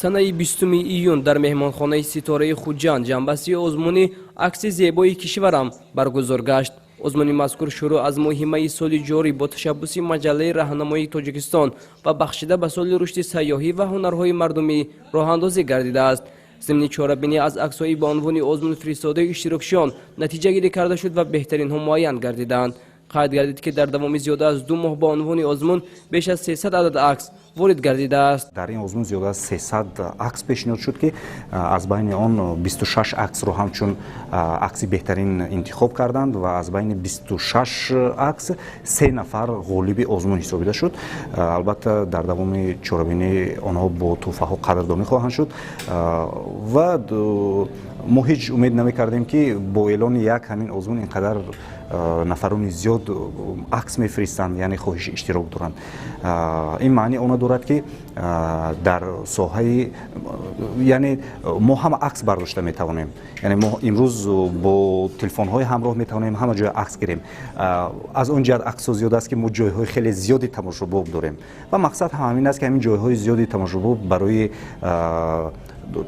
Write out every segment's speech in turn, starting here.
Санаи 20 июн дар меҳмонхонаи Ситораи Хуҷанд ҷамъбасти озмуни «Акси зебои кишварам» баргузор гашт. Озмуни мазкур шурӯъ аз моҳи майи соли ҷорӣ бо ташаббуси маҷаллаи «Раҳнамои Тоҷикистон» ва бахшида ба соли рушди сайёҳӣ ва ҳунарҳои мардумӣ роҳандозӣ гардидааст. Зимни чорабинӣ аз аксҳои ба унвони озмун фиристодаи иштирокчиён натиҷагирӣ карда шуд ва беҳтаринҳо муайян гардиданд. Қайд гардид, ки дар давоми зиёда аз 2 моҳ ба унвони озмун беш аз 300 адад акс ворид гардидааст. Дар ин озмун зиёда аз 300 акс пешниҳод шуд, ки аз байни он 26 аксро ҳамчун акси беҳтарин интихоб карданд ва аз байни 26 акс се нафар ғолиби озмун ҳисобида шуд. Албатта, дар давоми чорабинӣ онҳо бо тӯҳфаҳо қадрдонӣ хоҳанд шуд. Ва мо ҳеҷ умед намекардем, ки бо эълони як ҳамин озмун ин қадар нафарони зиёд акс мефиристанд, яъне хоҳиши иштирок доранд. Ин маъни она дорад, ки дар соҳаи, яъне мо ҳама акс бардошта метавонем, яъне мо имрӯз бо телефонҳои ҳамроҳ метавонем ҳама ҷоя акс гирем. Аз он ҷиҳат аксҳо зиёд аст, ки мо ҷойҳои хеле зиёди тамошобоб дорем ва мақсад ҳам ҳамин аст, ки ҳамин ҷойҳои зиёди тамошобоб барои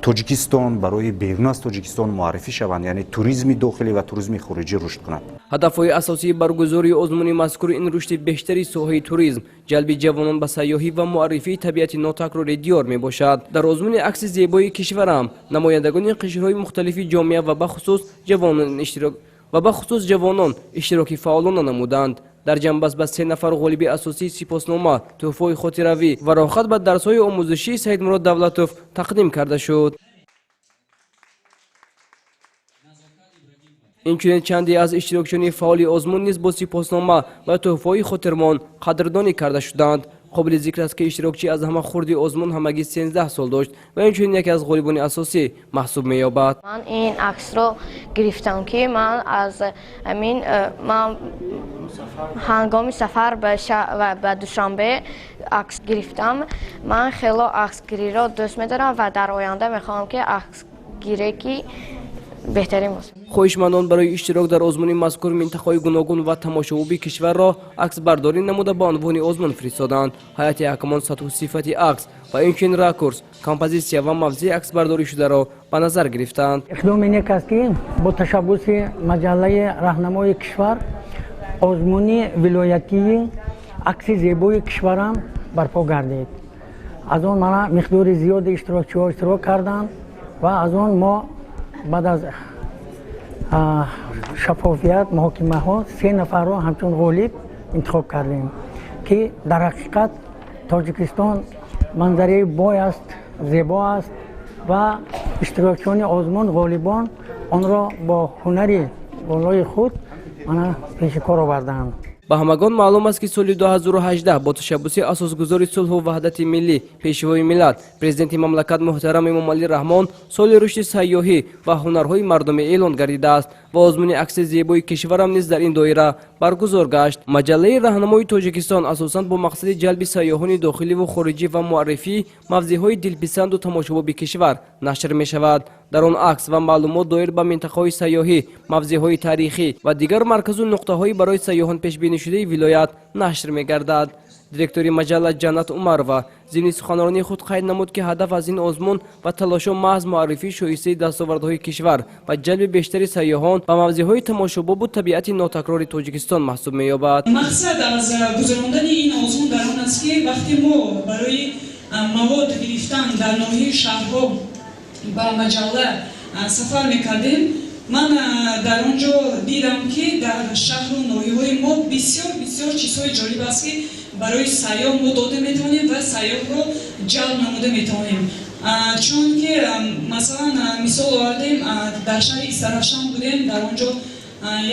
Тоҷикистон, барои берун аз Тоҷикистон муаррифӣ шаванд, яъне туризми дохилӣ ва туризми хориҷӣ рушд кунад. Ҳадафҳои асосии баргузории озмуни мазкур ин рушди бештари соҳаи туризм, ҷалби ҷавонон ба сайёҳӣ ва муаррифии табиати нотакрори диёр мебошад. Дар озмуни «Акси зебои кишварам» намояндагони қишрҳои мухталифи ҷомеа ва бахусус ҷавонон иштироки фаъолона намуданд. Дар ҷамъбаст ба се нафар ғолиби асосӣ сипоснома, тӯҳфаҳои хотиравӣ ва роҳхат ба дарсҳои омӯзишии Саидмурод Давлатов тақдим карда шуд. Инчунин чанде аз иштирокчиёни фаъоли озмун низ бо сипоснома ва тӯҳфаҳои хотирмон қадрдонӣ карда шуданд. Қобили зикр аст, ки иштирокчӣ аз ҳама хурди озмун ҳамагӣ 13 сол дошт ва инчунин яке аз ғолибони асосӣ маҳсуб меёбад. Ман ин аксро гирифтам, ки ман аз ҳамин ман ҳангоми сафар ба Душанбе акс гирифтам. Ман хело аксгириро дӯст медорам ва дар оянда мехоҳам, ки аксгире ки беҳтарин бошад. Хоҳишмандон барои иштирок дар озмуни мазкур минтақаҳои гуногун ва тамошобоби кишварро аксбардорӣ намуда, ба унвони озмун фиристоданд. Ҳайати ҳакамон сатҳу сифати акс ва инчунин ракурс, композитсия ва мавзеи аксбардорӣ шударо ба назар гирифтанд. Иқдоми нек аст, ки бо ташаббуси маҷаллаи «Раҳнамои кишвар» озмуни вилоятии «Акси зебои кишварам» барпо гардид. Аз он мана миқдори зиёди иштирокчиҳо иштирок карданд ва аз он мо баъд аз шаффофият, муҳокимаҳо се нафарро ҳамчун ғолиб интихоб кардем, ки дар ҳақиқат Тоҷикистон манзараи бой аст, зебо аст ва иштирокчиёни озмун, ғолибон онро бо ҳунари болои худ мана пеши кор оварданд. Ба ҳамагон маълум аст, ки соли 2018 бо ташаббуси асосгузори сулҳу ваҳдати миллӣ, Пешвои миллат, Президенти мамлакат муҳтарам Эмомалӣ Раҳмон соли рушди сайёҳӣ ва ҳунарҳои мардумӣ эълон гардидааст ва озмуни «Акси зебои кишварам» низ дар ин доира баргузор гашт. Маҷаллаи «Раҳнамои Тоҷикистон» асосан бо мақсади ҷалби сайёҳони дохиливу хориҷӣ ва муаррифии мавзеъҳои дилписанду тамошобоби кишвар нашр мешавад. Дар он акс ва маълумот доир ба минтақаҳои сайёҳӣ, мавзеъҳои таърихӣ ва дигар марказу нуқтаҳои барои сайёҳон пешбинишудаи вилоят нашр мегардад. Директори маҷалла Ҷаннат Умарова зимни суханронии худ қайд намуд, ки ҳадаф аз ин озмун ва талошҳо маҳз муаррифии шоистаи дастовардҳои кишвар ва ҷалби бештари сайёҳон ба мавзеъҳои тамошобобу табиати нотакрори Тоҷикистон маҳсуб меёбад. Мақсад аз гузарондани ин озмун дар он аст, ки вақте мо барои мавод гирифтан дар ноҳияи шаҳрҳо ба маҷалла сафар мекардем, ман дар он ҷо дидам, ки дар шаҳру ноҳияҳои мо бисёр бисёр чизҳои ҷолиб аст, ки барои сайёҳ мо дода метавонем ва сайёҳро ҷалб намуда метавонем. Чунки масалан, мисол овардем, дар шаҳри Истаравшан будем, дар он ҷо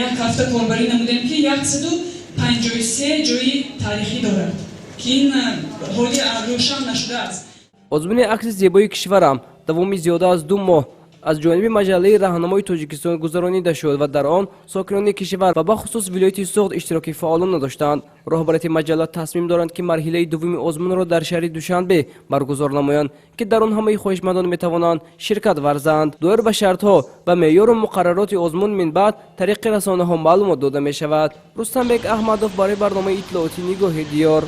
як ҳафта корбарӣ намудем, ки 153 ҷои таърихӣ дорад, ки ин ҳоли рӯшан нашудааст. Озмуни «Акси зебои кишварам» давоми зиёда аз 2 моҳ аз ҷониби маҷаллаи «Раҳнамои Тоҷикистон» гузаронида шуд ва дар он сокинони кишвар ва бахусус вилояти Суғд иштироки фаъолона доштанд. Роҳбарияти маҷалла тасмим доранд, ки марҳилаи дуввуми озмунро дар шаҳри Душанбе баргузор намоянд, ки дар он ҳамаи хоҳишмандон метавонанд ширкат варзанд. Доир ба шартҳо ва меъёру муқаррароти озмун минбаъд тариқи расонаҳо маълумот дода мешавад. Рустамбек Аҳмадов барои барномаи иттилоотӣ «Нигоҳи диёр».